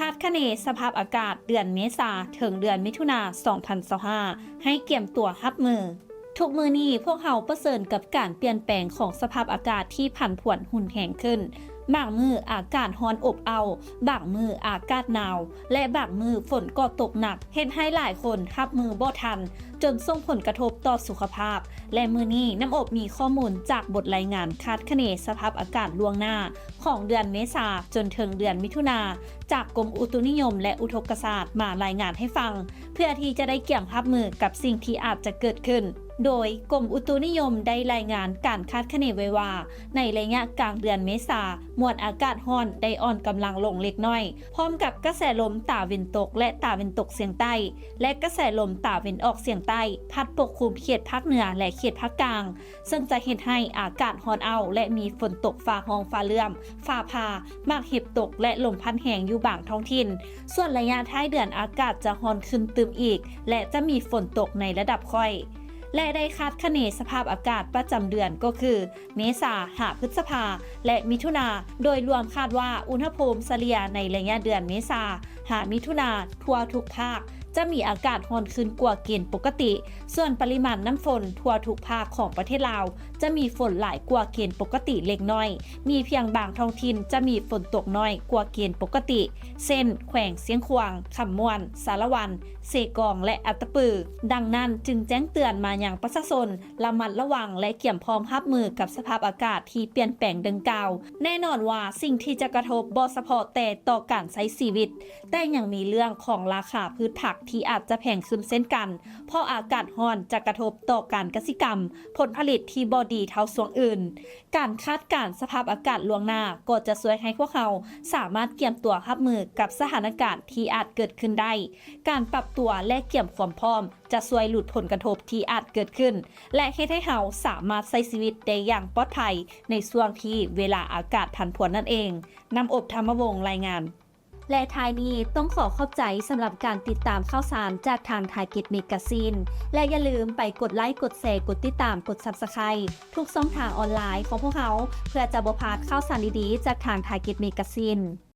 ຄາດຄະເນສະພາບອາກາດເດືອນເມສາເຖິງເດືອນມິຖຸນາ ສອງພັນຊາວຫ້າ ໃຫ້ກຽມຕົວຮັບມື. ທຸກມື້ນີ້ພວກເຮົາປະເຊີນກັບການປ່ຽນແປງຂອງສະພາບອາກາດທີ່ຜັນຜວນຮຸນແຮງຂຶ້ນ. ບາງມື້ອາກາດຮ້ອນອົບເອົ້າ, ບາງມື້ອາກາດໜາວ ແລະ ບາງມື້ຝົນກໍຕົກໜັກ, ເຮັດໃຫ້ຫຼາຍຄົນຮັບມືບໍ່ທັນ, ຈົນສົ່ງຜົນກະທົບຕໍ່ສຸຂະພາບ. ແລະ ມື້ນີ້ນ້ຳອົບມີຂໍ້ມູນຈາກບົດລາຍງານຄາດຄະເນສະພາບອາກາດລ່ວງໜ້າຂອງເດືອນເມສາຈົນເຖິງເດືອນມິຖຸນາ ຈາກກົມອຸຕຸນິຍົມ ແລະ ອຸທົກກະສາດມາລາຍງານໃຫ້ຟັງ ເພື່ອທີ່ຈະໄດ້ກຽມຮັບມືກັບສິ່ງທີ່ອາດຈະເກີດຂຶ້ນ. ໂດຍກົມອຸຕຸນິຍົມໄດ້ລາຍງານການຄາດຄະເນໄວ້ວ່າ ໃນໄລຍະກາງເດືອນເມສາ ມວນອາກາດຮ້ອນໄດ້ອ່ອນກຳລັງລົງເລັກນ້ອຍ, ພ້ອມກັບກະແສລົມຕາເວັນຕົກ ແລະ ຕາເວັນຕົກສຽງໃຕ້ ແລະ ກະແສລົມຕາເວັນອອກສຽງໃຕ້ ພັດປົກຄຸມເຂດພາກເໜືອ ແລະ ເຂດພາກກາງ, ເຊິ່ງຈະເຮັດໃຫ້ອາກາດຮ້ອນເອົ້າ ແລະ ມີຝົນຕົກຟ້າຮ້ອງຟ້າເຫຼື້ອມ, ຟ້າຜ່າ, ໝາກເຫັບຕົກ ແລະ ລົມພັດແຮງຢູ່ບາງທ້ອງຖິ່ນ. ສ່ວນໄລຍະທ້າຍເດືອນອາກາດຈະຮ້ອນຂຶ້ນຕື່ມອີກ ແລະ ຈະມີຝົນຕົກໃນລະດັບຂ້ອຍ ແລະ ໄດ້ຄາດຄະເນສະພາບອາກາດປະຈຳເດືອນກໍຄື ເມສາຫາພຶດສະພາ ແລະ ມິຖຸນາ, ໂດຍລວມຄາດວ່າອຸນຫະພູມສະເລ່ຍໃນໄລຍະເດືອນເມສາຫາມິຖຸນາທົ່ວທຸກພາກຈະມີອາກາດຮ້ອນຂຶ້ນກວ່າເກນປົກກະຕິ. ສ່ວນປະລິມານນ້ຳຝົນທົ່ວທຸກພາກຂອງປະເທດລາວຈະມີຝົນຫຼາຍກວ່າເກນປົກກະຕິເລັກນ້ອຍ, ມີພຽງບາງທ້ອງຖິ່ນຈະມີຝົນຕົກໜ້ອຍກວ່າເກນປົກກະຕິ ເຊັ່ນ ແຂວງຊຽງຂວາງ, ຄຳມ່ວນ, ສາລະວັນ, ເຊກອງ ແລະ ອັດຕະປື. ດັ່ງນັ້ນຈຶ່ງແຈ້ງເຕືອນມາຍັງປະຊາຊົນ ລະມັດລະວັງ ແລະ ກຽມພ້ອມຮັບມືກັບສະພາບອາກາດທີ່ປ່ຽນແປງດັ່ງກ່າວ. ແນ່ນອນວ່າສິ່ງທີ່ຈະກະທົບບໍ່ສະເພາະແຕ່ຕໍ່ການໃຊ້ຊີວິດ, ແຕ່ຍັງມີເລື່ອງຂອງລາຄາພືດຜັກທີ່ອາດຈະແພງຂຶ້ນເຊັ່ນກັນ, ເພາະອາກາດຮ້ອນຈະກະທົບຕໍ່ການກະສິກຳ, ຜົນຜະລິດທີ່ບໍ່ດີເທົ່າຊ່ວງອື່ນ. ການຄາດການສະພາບອາກາດລ່ວງໜ້າກໍຈະຊ່ວຍໃຫ້ພວກເຮົາສາມາດກຽມຕົວຮັບມືກັບສະຖານະການທີ່ອາດເກີດຂຶ້ນໄດ້. ການປັບຕົວ ແລະ ກຽມຄວາມພ້ອມຈະຊ່ວຍຫຼຸດຜົນກະທົບທີ່ອາດເກີດຂຶ້ນ ແລະ ເຮັດໃຫ້ເຮົາສາມາດໃຊ້ຊີວິດໄດ້ຢ່າງປອດໄພໃນຊ່ວງທີ່ເວລາອາກາດຜັນຜວນນັ້ນເອງ. ນ້ຳອົບ ທຳມະວົງ ລາຍງານ. ແລະ ທ້າຍນີ້ຕ້ອງຂໍຂອບໃຈສຳລັບການຕິດຕາມຂ່າວສານຈາກທາງ Target Magazine ແລະ ຢ່າລືມໄປກົດໄລ, ກົດແຊ, ກົດຕິດຕາມ, ກົດ Subscribe ທຸກຊ່ອງທາງອອນລາຍຂອງພວກເຮົາ ເພື່ອຈະບໍ່ພາດຂ່າວສານດີໆຈາກທາງ Target Magazine.